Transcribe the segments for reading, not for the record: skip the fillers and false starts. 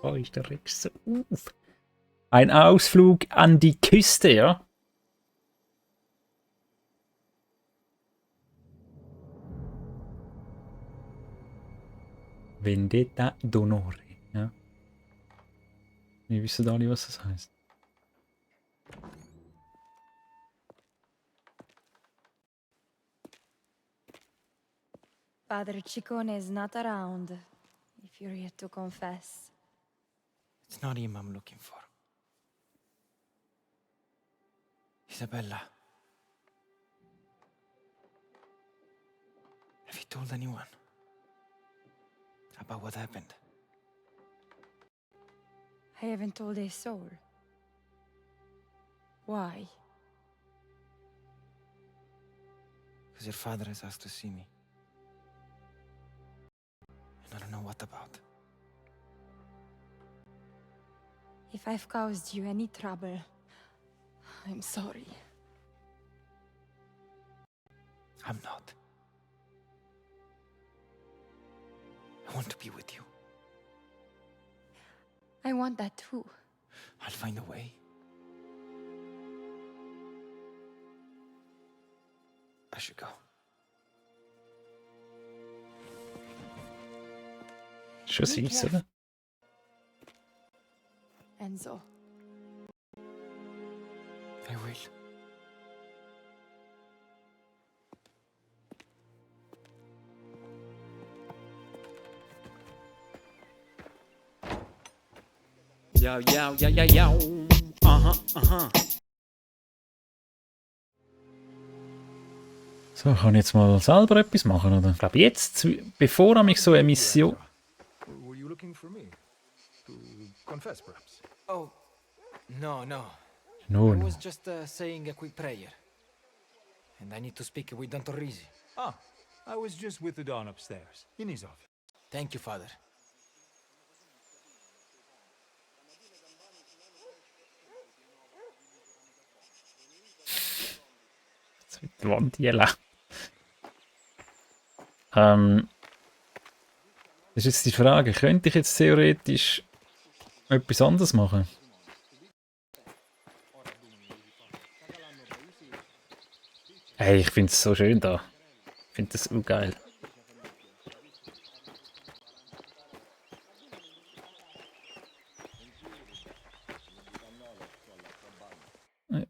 Oh, ist der Rex so auf. Ein Ausflug an die Küste, ja? Vendetta d'Onore, ja? Wir wissen alle, was das heißt. Padre Ciccone is not around, if you're here to confess. It's not him I'm looking for. Isabella. Have you told anyone about what happened? I haven't told a soul. Why? Because your father has asked to see me. And I don't know what about. If I've caused you any trouble, I'm sorry. I'm not. I want to be with you. I want that too. I'll find a way. I should go. Schon süß, oder? Enzo. I will. Ja, ja, ja, ja, ja. Aha, aha. So, kann ich jetzt mal selber etwas machen, oder? Ich glaube, jetzt, bevor ich so eine Mission... Were you looking for me? To confess, perhaps? Oh, no. No, I no. was just saying a quick prayer. And I need to speak with Don Torrisi. Ah, I was just with the Don upstairs, in his office. Thank you, Father. Jetzt wird die Wand jella. Das ist jetzt die Frage, könnte ich jetzt theoretisch etwas anderes machen? Hey, ich finde es so schön da. Ich finde das so geil.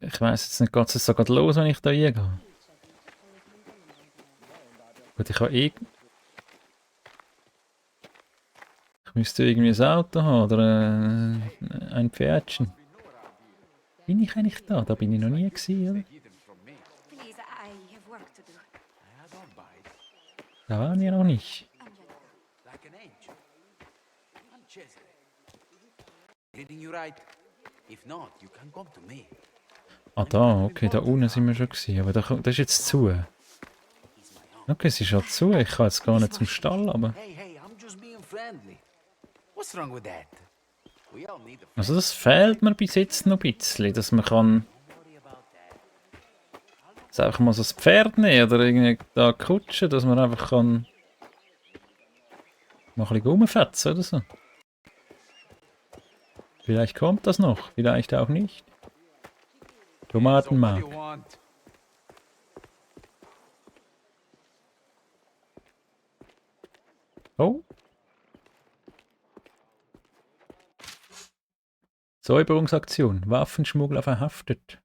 Ich weiß jetzt nicht, geht es so gerade los, wenn ich da hingehe? Gut, ich habe Ich müsste irgendwie ein Auto haben oder ein Pferdchen. Bin ich eigentlich da? Da bin ich noch nie gewesen, oder? Please, I have work to do. Da waren wir noch nicht. Like an angel. I'm Cesare. Reading you right? If not, you can come to me. Ah, da, okay, da unten sind wir schon gewesen, aber das ist jetzt zu. Okay, es ist halt zu, ich kann jetzt gar nicht zum Stall, aber... Hey, I'm just being friendly. What's wrong with that? We all need a friend. Also das fehlt mir bis jetzt noch ein bisschen, dass man kann... Dass einfach mal so das Pferd nehmen oder irgendwie da kutschen, dass man einfach kann... Mal ein bisschen rumfetzen oder so. Vielleicht kommt das noch, vielleicht auch nicht. Tomatenmark. What do you want? Oh. Säuberungsaktion. Waffenschmuggler verhaftet.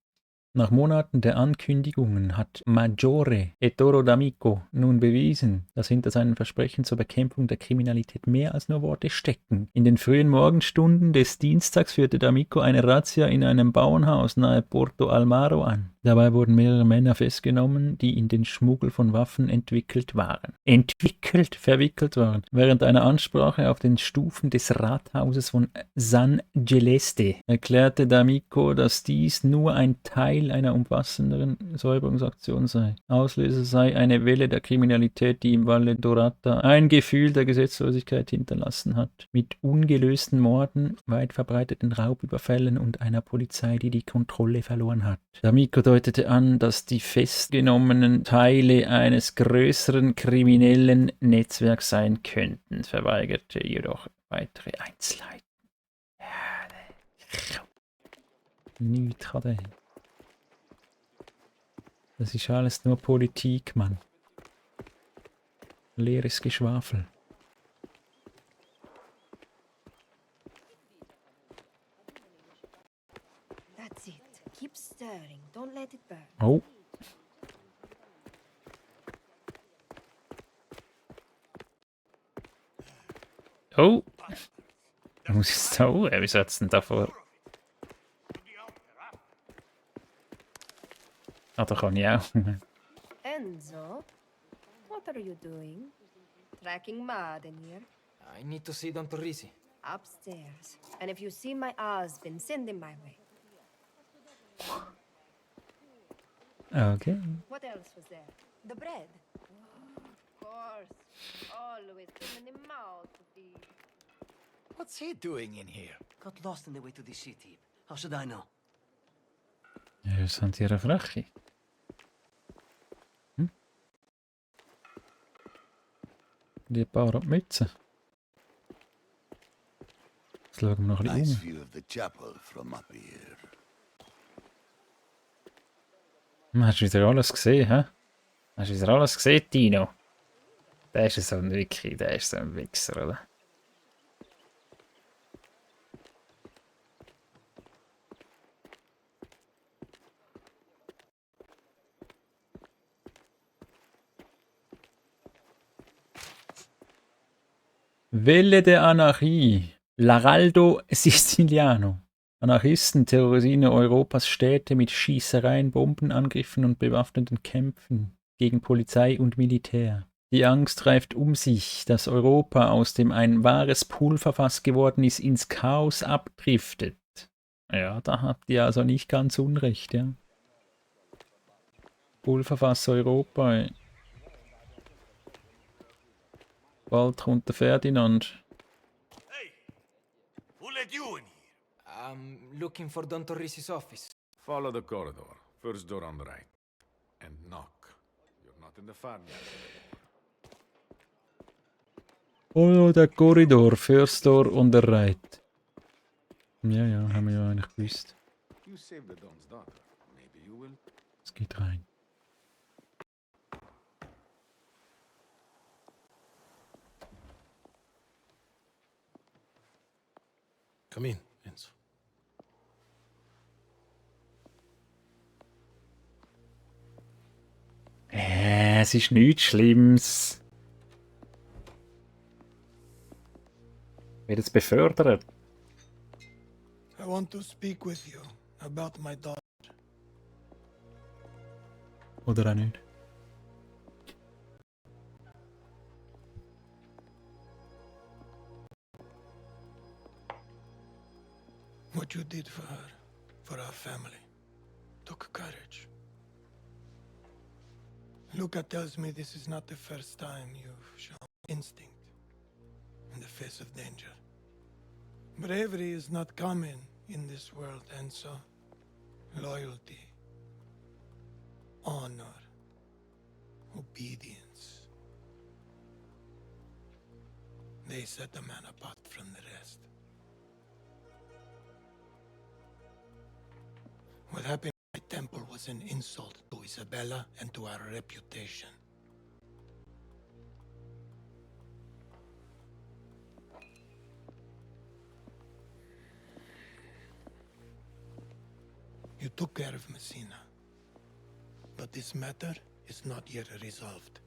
Nach Monaten der Ankündigungen hat Maggiore e Toro d'Amico nun bewiesen, dass hinter seinen Versprechen zur Bekämpfung der Kriminalität mehr als nur Worte stecken. In den frühen Morgenstunden des Dienstags führte d'Amico eine Razzia in einem Bauernhaus nahe Porto Almaro an. Dabei wurden mehrere Männer festgenommen, die in den Schmuggel von Waffen verwickelt waren. Während einer Ansprache auf den Stufen des Rathauses von San Celeste erklärte d'Amico, dass dies nur ein Teil einer umfassenderen Säuberungsaktion sei. Auslöser sei eine Welle der Kriminalität, die im Valle d'Orata ein Gefühl der Gesetzlosigkeit hinterlassen hat. Mit ungelösten Morden, weit verbreiteten Raubüberfällen und einer Polizei, die die Kontrolle verloren hat. D'Amico deutete an, dass die festgenommenen Teile eines größeren kriminellen Netzwerks sein könnten, verweigerte jedoch weitere Einzelheiten. Nichts kann der. Das ist alles nur Politik, Mann. Leeres Geschwafel. That's it. Keep stirring. Don't let it burn. Oh. Oh. Da muss ich es da auch. Wie setzt denn da vor? Ah, da kann ich auch. Enzo, what are you doing? Tracking mud in here? I need to see Don Torrisi. Upstairs. And if you see my husband, send him my way. Okay. What else was there? The bread. Of course. Always coming him out to feed. What's he doing in here? Got lost on the way to the city. How should I know? Ja, was haben die ihre Fläche? Die paar Mützen. Jetzt schauen wir noch ein Nice bisschen view of the chapel from up here. um. Hast du wieder alles gesehen, hä? Hast du wieder alles gesehen, Tino? Der ist so ein Wiki, der ist so ein Wichser, oder? Welle der Anarchie. L'Araldo Siciliano. Anarchisten terrorisieren Europas Städte mit Schießereien, Bombenangriffen und bewaffneten Kämpfen gegen Polizei und Militär. Die Angst greift um sich, dass Europa, aus dem ein wahres Pulverfass geworden ist, ins Chaos abdriftet. Ja, da habt ihr also nicht ganz unrecht, ja. Pulverfass Europa, ey. Bald kommt der Ferdinand. Hey! Who let you in here? I'm looking for Don Torrisi's office. Follow the corridor. First door on the right. And knock. You're not in the farmyard. Oh, der Korridor, First Door on the right. Ja, ja, haben wir ja eigentlich gewusst. You saved the Don's daughter. Maybe you will. Es geht rein. Come in, Enzo. Es ist nichts Schlimmes. Wird es befördert? I want to speak with you about my daughter. Oder auch nicht? What you did for her, for our family, took courage. Luca tells me this is not the first time you've shown instinct in the face of danger. Bravery is not common in this world, and so loyalty, honor, obedience. They set a man apart from the rest. What happened at my temple was an insult to Isabella and to our reputation. You took care of Messina, but this matter is not yet resolved.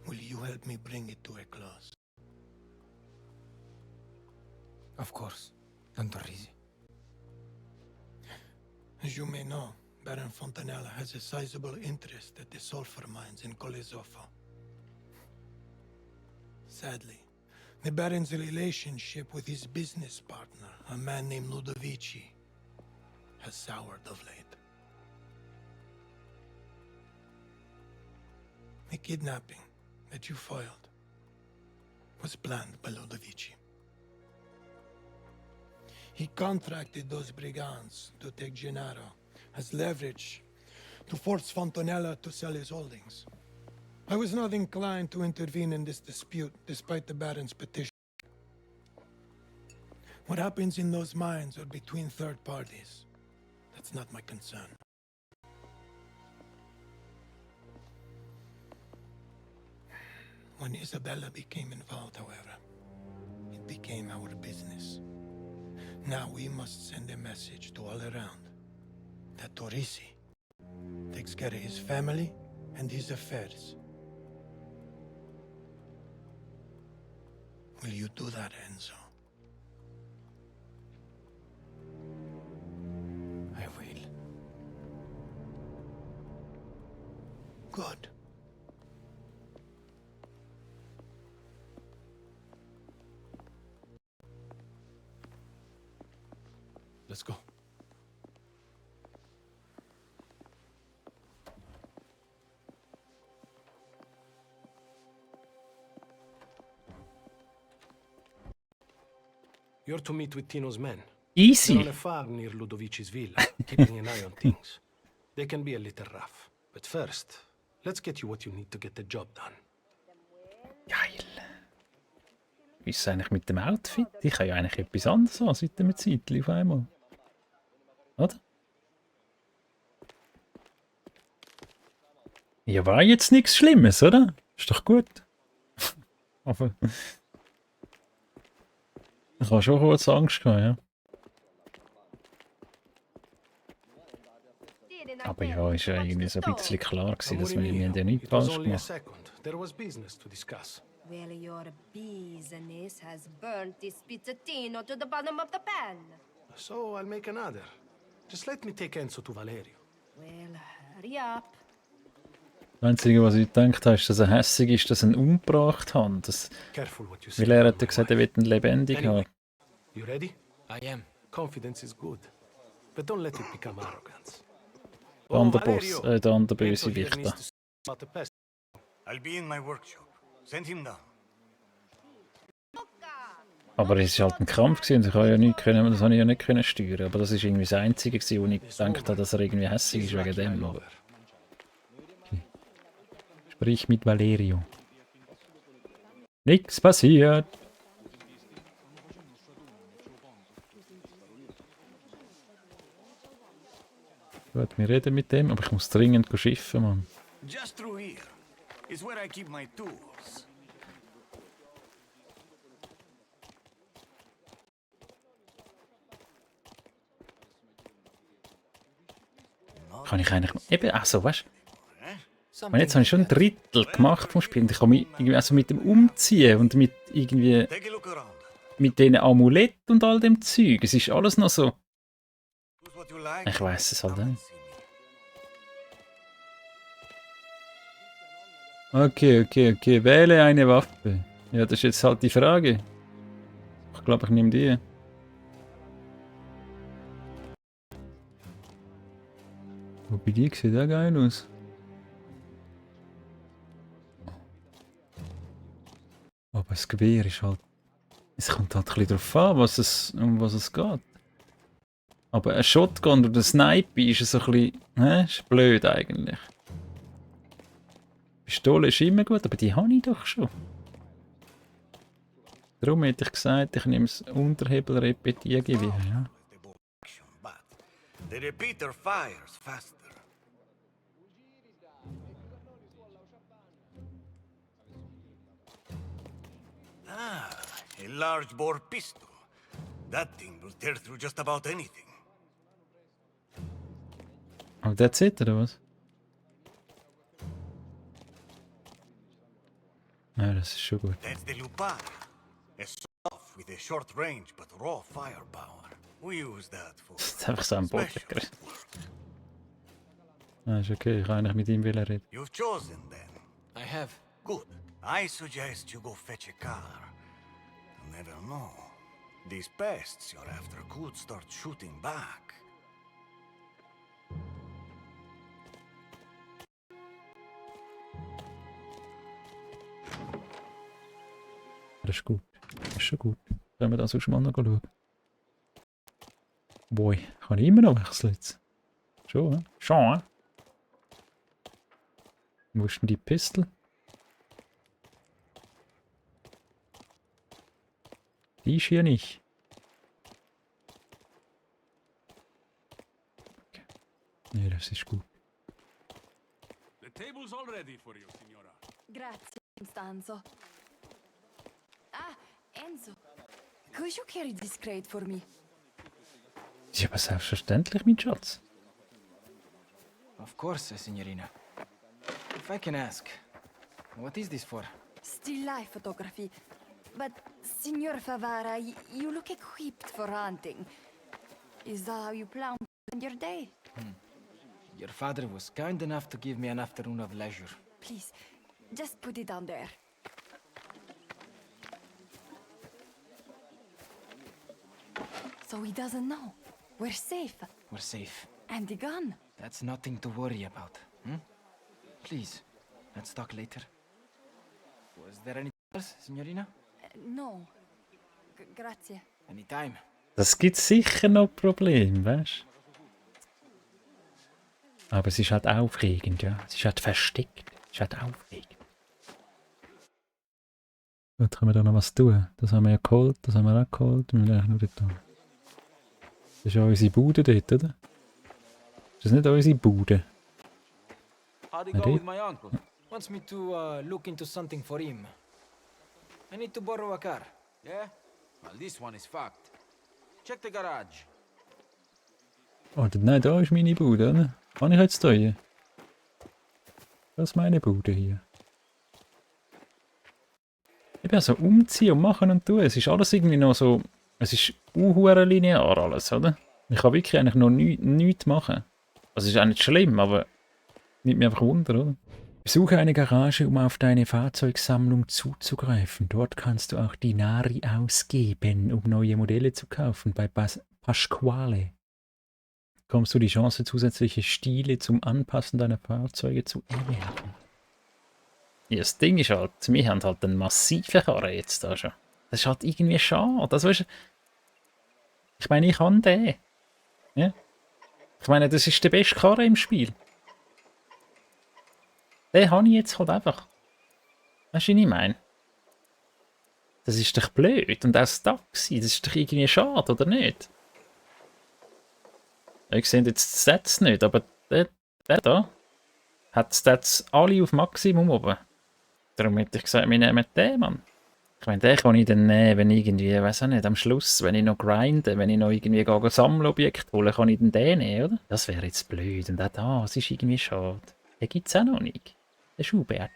Will you help me bring it to a close? Of course, Don Torrisi. As you may know, Baron Fontanella has a sizable interest at the sulfur mines in Colezofo. Sadly, the Baron's relationship with his business partner, a man named Ludovici, has soured of late. The kidnapping that you foiled was planned by Ludovici. He contracted those brigands to take Gennaro as leverage to force Fontanella to sell his holdings. I was not inclined to intervene in this dispute, despite the Baron's petition. What happens in those mines are between third parties. That's not my concern. When Isabella became involved, however, it became our business. Now we must send a message to all around that Torisi takes care of his family and his affairs. Will you do that, Enzo? I will. Good. Let's go. You're to meet with Tino's men. Easy. They're on a farm near Ludovici's villa, keeping an eye on things. They can be a little rough. But first, let's get you what you need to get the job done. Geil. Wie ist es eigentlich mit dem Outfit? Ich habe ja eigentlich etwas anderes an seit einem Zeitchen auf einmal. Oder? Ja, war jetzt nichts Schlimmes, oder? Ist doch gut. Aber ich habe schon kurz Angst gehabt, ja. Aber ja, ist ja irgendwie so ein bisschen klar gewesen, dass wir ja nichts It was falsch only a gemacht. second. There was business to discuss. Well, your business has burnt this pizzettino to the bottom of the pan. So I'll make another. Just let me take Enzo to Valerio. Well, hurry up. Das Einzige, was ich gedacht habe, ist, dass er hässig ist, dass er ihn umgebracht hat. Das, Careful what you say. weil er hat ja gesagt, er will ihn lebendig Anyway, haben. you ready? I am. Confidence is good. But don't let it become arrogance. Der andere Boss, der andere böse Enzo here Wichter. needs to see about the pest. I'll be in my workshop. Send him down. Aber es war halt ein Kampf gewesen, ich habe ja nicht können, das habe ich ja nicht können steuern. Aber das ist irgendwie das Einzige gewesen, wo ich gedacht habe, dass er irgendwie hässig ist wegen dem. Aber sprich mit Valerio. Nichts passiert. Gut, wir reden mit dem, aber ich muss dringend schiffen, Mann. Just through here is where I keep my tools. Kann ich eigentlich noch, eben, also weißt du, jetzt habe ich schon ein Drittel gemacht vom Spiel und ich kann mich irgendwie also mit dem Umziehen und mit irgendwie Take a look around. mit diesen Amuletten und all dem Zeug. Es ist alles noch so. Choose what you like. Ich weiß es halt Come and nicht. see me. Okay. Wähle eine Waffe. Ja, das ist jetzt halt die Frage. Ich glaube, ich nehme die. Wobei die sieht auch geil aus. Aber das Gewehr ist halt... Es kommt halt ein bisschen darauf an, um was es geht. Aber ein Shotgun oder ein Sniper ist so ein bisschen... ist blöd eigentlich. Pistole ist immer gut, aber die habe ich doch schon. Darum hätte ich gesagt, ich nehme das Unterhebel-Repetiergewehr. Ja. The bolt action, but the repeater fires faster. Ah, a large bore pistol. That thing will tear through just about anything. Aber that's it, oder was? Ja, das ist schon gut. That's the Lupara. A soft with a short range but raw firepower. We use that for Das ist einfach so ein Boden special gerissen. work. Ah, ist okay, ich kann eigentlich mit ihm reden. You've chosen then. I have. Good. I suggest you go fetch a car. You never know. These pests you're after could start shooting back. Das ist gut. Das ist schon gut. Können wir das aus dem anderen schauen? Boy, kann ich immer noch wechseln jetzt? Schon, hä? Schon, hä? Wo ist denn die Pistole? Die ist hier nicht. Okay. Nee, das ist gut. The table's all ready for you, Signora. Grazie, Constanzo. Ah, Enzo. Could you carry this crate for me? Ist aber selbstverständlich, mein Schatz. Of course, signorina. If I can ask, what is this for? Still life photography. But, Signor Favara, you look equipped for hunting. Is that how you plan to spend your day? Your father was kind enough to give me an afternoon of leisure. Please, just put it down there. So he doesn't know. We're safe. We're safe. And the gun. That's nothing to worry about, Please, let's talk later. Was there anything else, signorina? No. Grazie. Anytime. Das gibt sicher noch Probleme, weißt du? Aber es ist halt aufregend, ja. Es ist halt versteckt. Es ist halt aufregend. Gut, können wir da noch was tun? Das haben wir ja geholt, das haben wir auch geholt. Wir müssen eigentlich nur dort hin. Das ist ja unsere Bude dort, oder? Ist das nicht unsere Bude? How'd it I go did. with my uncle? Wants me to look into something for him. I need to borrow a car. Yeah? Well, this one is fucked. Check the garage. Oh, nein, da ist meine Bude, oder? Kann ich jetzt hier? Das ist meine Bude hier. Ich bin also umziehen und machen und tun. Es ist alles irgendwie noch so... Es ist unhuere linear alles, oder? Ich kann wirklich eigentlich noch nichts machen. Das ist auch nicht schlimm, aber... Nimmt mich einfach Wunder, oder? Besuche eine Garage, um auf deine Fahrzeugsammlung zuzugreifen. Dort kannst du auch Dinari ausgeben, um neue Modelle zu kaufen. Bei Pasquale bekommst du die Chance, zusätzliche Stile zum Anpassen deiner Fahrzeuge zu erwerben. Ja, das Ding ist halt, wir haben halt einen massiven Karren jetzt da schon. Das ist halt irgendwie schade. Das weißt, ich meine, ich habe den. Ja? Ich meine, das ist der beste Karren im Spiel. Den habe ich jetzt halt einfach. Weißt du, was ich meine? Das ist doch blöd. Und auch das Taxi, das ist doch irgendwie schade, oder nicht? Ich sehe jetzt die Stats nicht, aber der da hat die Stats alle auf Maximum oben. Darum hätte ich gesagt, wir nehmen den, Mann. Ich meine, den kann ich dann nehmen, wenn irgendwie, weiß auch nicht, am Schluss, wenn ich noch grinde, wenn ich noch irgendwie Sammelobjekte hole, kann ich dann den nehmen, oder? Das wäre jetzt blöd. Und auch das ist irgendwie schade. Den gibt es auch noch nicht. Der Schubert.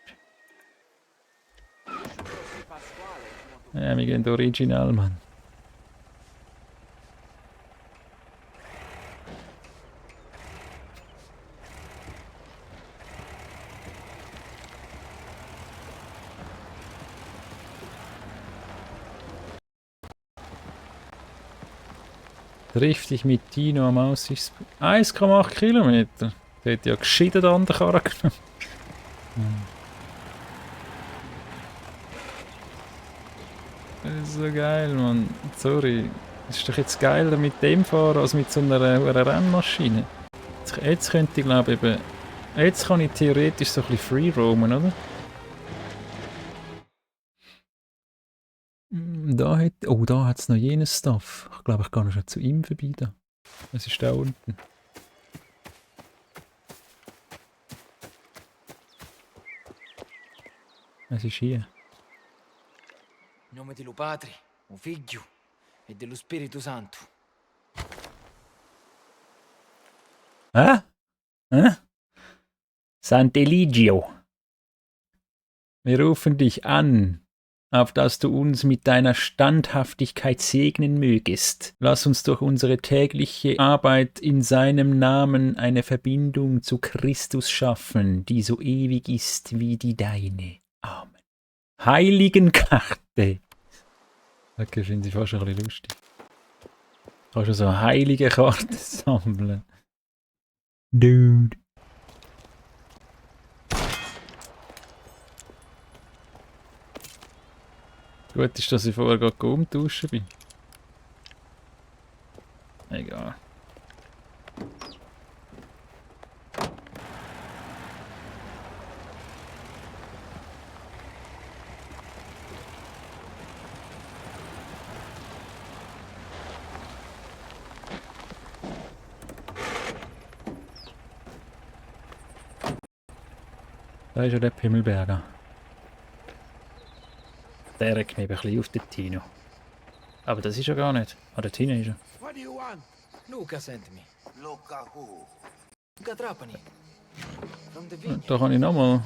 Ja, wir gehen original, Mann. Triff dich mit Tino am Aussichtspunkt. 1,8 Kilometer. Der hat ja geschieden an der Karre genommen. Das ist so geil, Mann. Sorry. Das ist doch jetzt geiler mit dem fahren als mit so einer Rennmaschine. Jetzt könnte ich glaube eben... Jetzt kann ich theoretisch so ein bisschen free roamen, oder? Da hat... Oh, da hat es noch jenes Stuff. Ich glaube, ich gehe noch schon zu ihm vorbei da. Es ist da unten. Es ist hier. In nome dello Padre, o Figlio e dello Spirito Santo. Hä? Hä? Sant'Eligio. Wir rufen dich an, auf dass du uns mit deiner Standhaftigkeit segnen mögest. Lass uns durch unsere tägliche Arbeit in seinem Namen eine Verbindung zu Christus schaffen, die so ewig ist wie die deine. Amen. Heiligenkarte. Okay, finde ich fast schon ein bisschen lustig. Kannst du so eine heilige Karte sammeln? Dude. Gut ist, dass ich vorher gerade umtauschen bin. Egal. Da ist ja der Pimmelberger. Der regt mich ein bisschen auf den Tino. Aber das ist er gar nicht. Ah, der Tino ist er. What do you want? Luca sent me. Luca who? Luca Trapani. From the Ja, vineyard. da kann ich nochmal.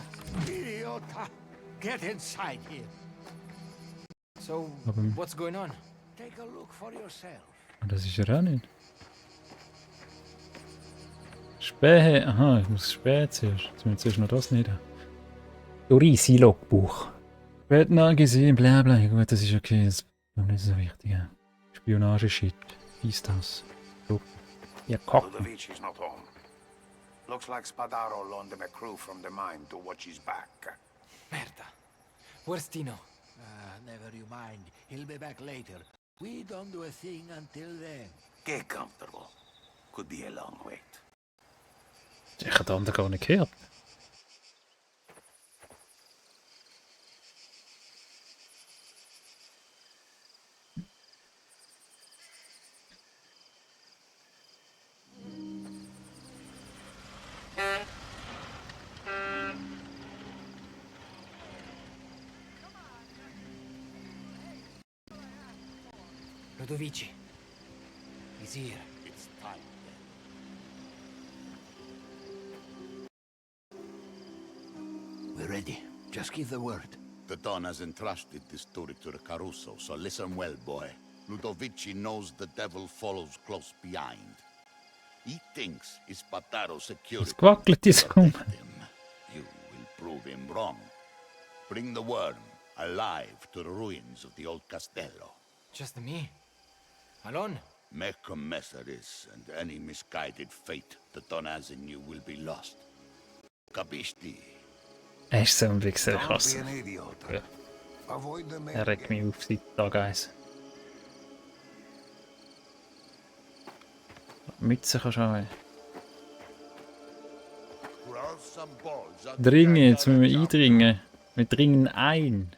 Idiota! Get inside here. So, Aber what's going on? Take a look for yourself. das ist er auch nicht. Spähe. Aha, ich muss Spähe zuerst. Jetzt müssen wir zuerst noch das nicht. Dorisi-Logbuch. Später gesehen, bla bla. Ja, gut, das ist okay. Das ist nicht so wichtig. Ja. Spionage-Shit. Wie ist das? So. Ja, kacken. Ludovici's not home. Looks like Spadaro loaned him a crew from the mine to watch his back. Merda. Where's Tino? Never you mind. He'll be back later. We don't do a thing until then. Get comfortable. Could be a long wait. Ich habe den anderen gar nicht gehört. Ludovici. He's here. It's time then. We're ready. Just give the word. The Don has entrusted this story to the Caruso, so listen well, boy. Ludovici knows the devil follows close behind. He thinks Spadaro security. Es gewackelt ist rum. protect him. You will prove him wrong. Bring the worm alive to the ruins of the old castello. Just me? Alone? Make a mess of this, and any misguided fate the Don has in you will be lost. Capisci? Er ist so ein Wichser, ich Don't hasse be an ihn. idiot. Ja. Avoid the main Er regt mich auf seit Tag 1. Mütze kannst du auch. Grow some balls. Dringen, jetzt müssen wir eindringen. Wir dringen ein.